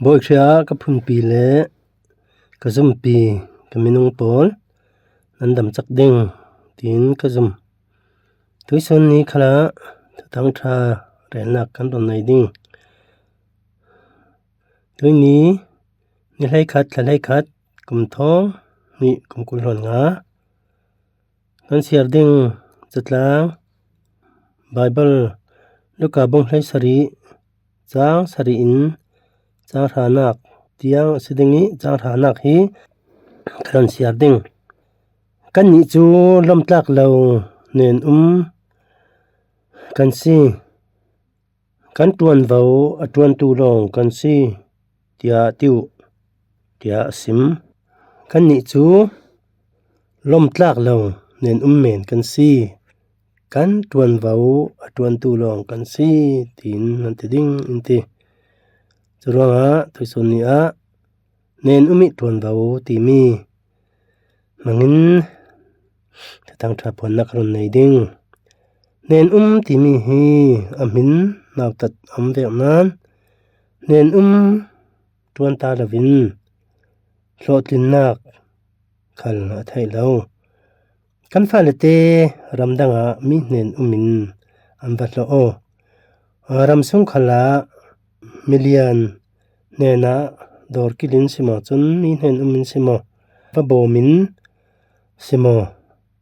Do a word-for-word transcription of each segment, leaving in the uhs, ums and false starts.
Bawikhria ka phunpi le ka zumpi, ka minung pawl nan damcak ding tiin ka zum. Tuisun ni khalah Thuthang Ṭha relnak kan rawn nei ding. Tuini ni hleikhat, thla hleikhat, kum thawng hnih, kum kul hluan nga. Kan siar ding catlang Baibal Luka bung hleisarih, chang sarih in chang hranak tiang a si ding ih, chang hranak hi kan rawn siar ding. Kannih cu lawmtlak lo nen um kan si. Kan ṭuanvo a ṭuantu lawng kan si, tiah a ti uh, tiah a sim. Kannih cu lawmtlak lo nen um men kan si, kan ṭuanvo a ṭuantu lawng kan si, tiin nan ti ding in ti. Curuangah tuisun ni ah nen um ih ṭuanvo timi hmangin Thuthang Ṭha phuannak a rawn nei ding. Nen um timi hi a hmin nautat a um vek nan, nen um ṭuan ta lovin hlawhtlinnak khal a theih lo. Kan fale te ramdangah mi hnen um in an va hlawh aw. Aa, ramsung khalah milian hnenah dawr kilh in si maw, cun mi hnen um in si maw, va bawm in si maw,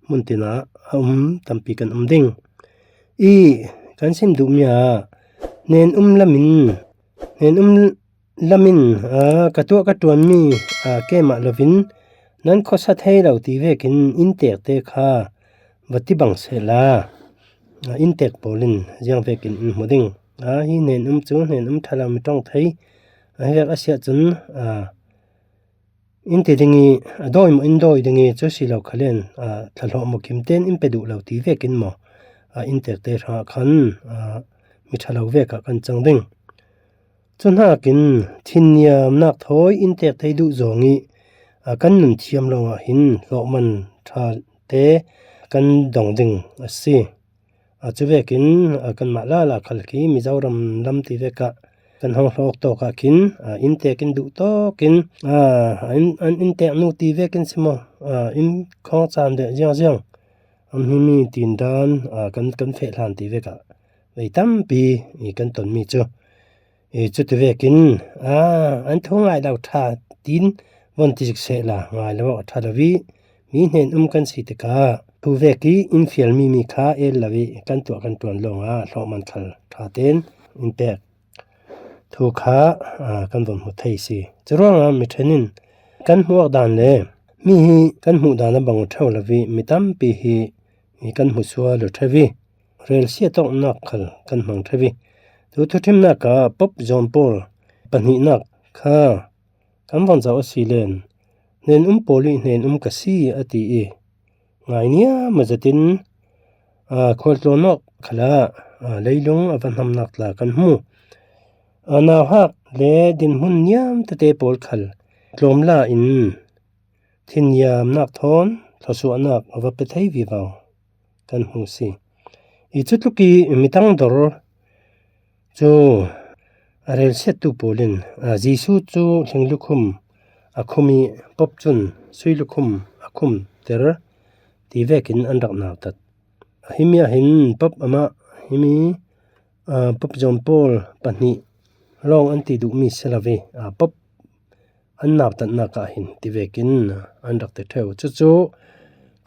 hmun tinah a um tampi kan um ding. Ih kan sim duhmi ah hnen um lamin, hnen um lamin, aa, ka tuah ka ṭuanmi, aa, keimah lovin nan khawsa thei lo ti vekin inntekte kha va ti bang sehla, aa, inntek pawl in ziang vekin in hmu ding. Aa, hi hnen um cu hnen um ṭha lo, mi ṭawng thei a hi vek a si ahcun, aa, in ti ding ih, a dawi maw in dawi ding ih, cu si lo khalen, aa, thlahlawh maw kim tein in pe duh lo ti vekin maw, aa, inntekte hrangah khan, aa, mi ṭha lo vekah kan cang ding. Cu hnakin thinniamnak thawi inntek thei duh zawng ih, aa, kan nun thiam lawngah hin hlawhman ṭha te kan dong ding a si. Aa, cu vekin, aa, kanmah lala khal khi Mizoram lam ti vekah kan hong hlawk tawkah khin, aa, inntek in duh tawkin, aa, an, an inntek nu ti vekin si maw, aa, inn khawng caan deh ziangziang an hmimi tindan, aa, kan, kan feh hlan ti vekah vei tampi i kan tonmi cu. I cuti vekin, aa, an thu ngai lo ṭha tiin von ti sik sehla, ngai lo a ṭha lo ih, mi hnen um kan si tikah thu vek ih in fialmi mi kha el lo ih kan tuah kan ṭuan lawngah hlawhman khal ṭha tein in pek thu kha, aa, kan von hmu thei si. Curuangah mi ṭhen in kan hmuh awk dan le mi hi kan hmuh dan a bang ṭheu lo ih mi tampi hi kan hmu sual lo ṭheu ih, relsiat awknak khal kan hmang ṭheu ih, tu thuṭhimnak ah Pope John Paul pahnihnak kha kan von zoh a si len, hnen um pawl ih hnen um ka si a ti ih, ngai niam a zetin, aa, khualtlawn awk khalah, aa, leilung a va hnamnak tla kan hmu. Aa, nauhak le dinhmun niam tete pawl khal tlawmla in thinniamnak thawn thluasuahnak a va pe thei vivo kan hmu si. I cutluk ih mi tangdor cu a relsiattu pawl in, aa, Jesuh cu hling lukhum a khum ih Pope cun sui lukhum a khumter ti vekin an rak nautat. Himi ah hin Pope amah himi, aa, Pope John Paul pahnih lawng an ti duhmi si lo ih, aa, Pope an nautatnak ah hin ti vekin an rak ti ṭheu. Cucu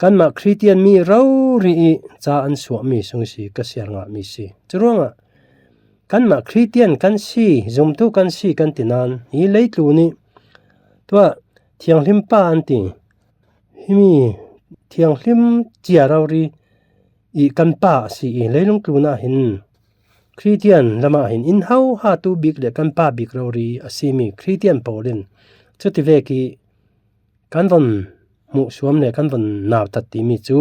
kanmah Khristian mi rori ih ca an suahmi sung si, ka siar ngahmi si. Curuangah kanmah Khristian kan si, zumtu kan si kan ti nain hi leitlun ih tuah thianghlim pa an ti. Himi thianghlim cia rori ih kan pa a si ih, leilung tlunah hin Khristian lamah hin in hohatu bik le kan pa bik rori a simi Khristian pawl in cuti vek ih kan von hmuhsuam le kan von nautat timi cu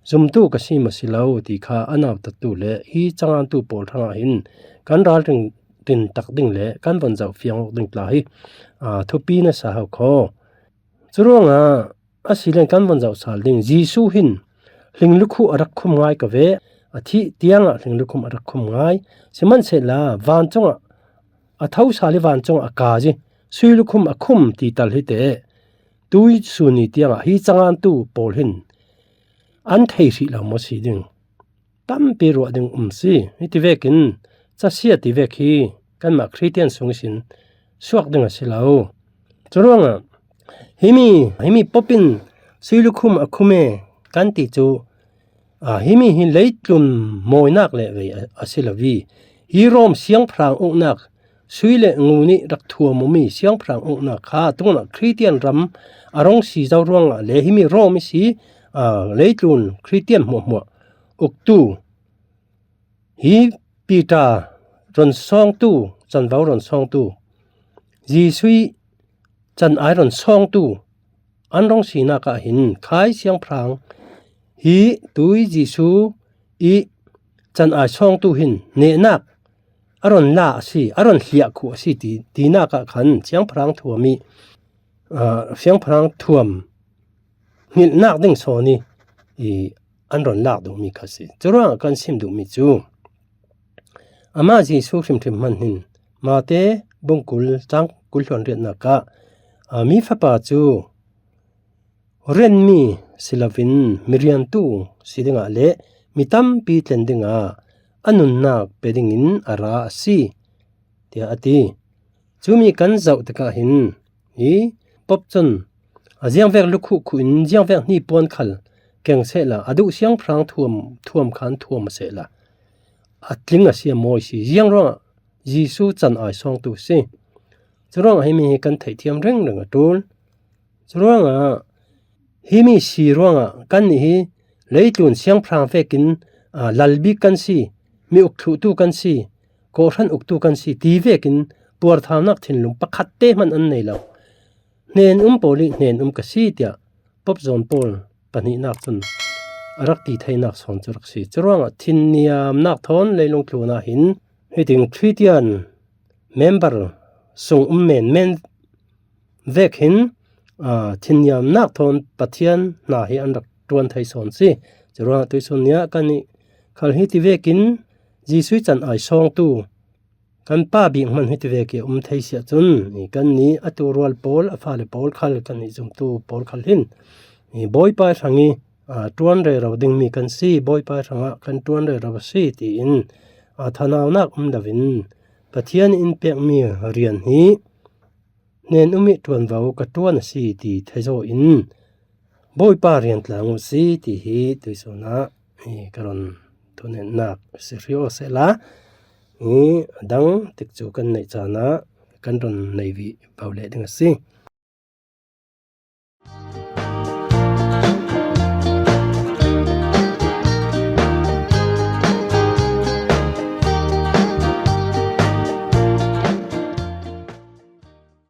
zumtu ka si maw si lo ti kha a nautattu le hi cangantu pawl hrangah hin kan ralring rin tak ding le kan von zoh fiang awk ding tla hi, aa, thupi nasa ho khaw. Curuangah a si len kan von zoh sal ding. Jesuh hin hling lukhuh a rak khum ngai ka ve, a thih tiangah hling lukhum a rak khum ngai. Sihmanhsehla vancungah a thosal i vancung a ka zi, sui lukhum a khum ti tal hi te, tui suni tiangah hi cangantu pawl hin an thei hrih lo maw si ding. Tampi ruah ding um si, hiti vekin, casia ti vek hi, kanmah Khristian sung sin suak ding a si lo. Churuangah, himi, himi popin sui lukhum a khum e, kan ti cu, a, himi hi leitlun mawinak le vei a, a si lo vi. Hi Rom siangpahrang uknak, sui le ngu nih rak thuam umi siangpahrang uknak kha, tunah Khristian ram a rung si zo ruangah le himi Rom i si, a, leitlun Khristian hmuahhmuah uktu, hi Peter run sawngtu, canvo run sawngtu, Jesuh i can ai run sawngtu an rung sinak ah hin khai siangpahrang hi tui Jesuh i can ai sawngtu hin nehnak a run la a si, a run hliah khuh a si ti, tinak ah khan siangpahrang thuam i, aa, siangpahrang thuam hngilhnak ding sawn i, i an run lak duhmi kha si. Curuangah kan sim duhmi cu, amah Jesuh hrimhrim hman hin Mate bungkul cang kul hluan riatnak ah, aa, mi fapa cu rianmi si loin miriantu si dingah le mi tampi tlen dingah a nunnak pe dingin a ra a si, tiah a ti. Cumi kan zoh tikah hin hi Pope cun a ziangvek lukhuh khuh in ziangvek hnipuan khal keng sehla a duh siangpahrang thuam, thuam khan thuam a sehla a tling a si a mawi si. Ziang ruangah Jesuh can ai sawngtu si. Curuangah himi hi kan theihthiam ringring a ṭul. Curuangah himi si ruangah kannih hi leitlun siangpahrang vekin, aa, lalbik kan si, mi uk thluhtu kan si, kawhhran uktu kan si ti vekin puarthaunak thinlung pakhat te hman an nei lo. Hnen um pawl i hnen um ka si tiah Pope John Paul pahnihnak cun a rak ti theinak sawn cu rak si. Curuangah thinniamnak thawn leilung tlun ah hin hitin Khristian member sung um menmen vek hin, aa, thinniamnak thawn Pathian hna hi an rak ṭuan thei sawn si. Curuangah tuisun ni ah kannih khal hiti vekin Jesuh i can ai sawngtu kan pa bik hman hiti vek i a um thei si ahcun, i kannih a turual pawl, a fale pawl khal, kannih zumtu pawl khal hin, i Bawipa hrang i, aa, ṭuan rero dingmi kan si, Bawipa hrangah kan ṭuan rero a si tiin, aa, thanaunak um loin Pathian in pekmi rian hi hnen um i ṭuanvo ka ṭuan a si ti theizaw in Bawipa rian tlang uh si ti hi tuisun ah i ka run thunennak si hri aw sehla, i a dang tikcu kan neih caan ah kan run nei vih vo leh ding a si.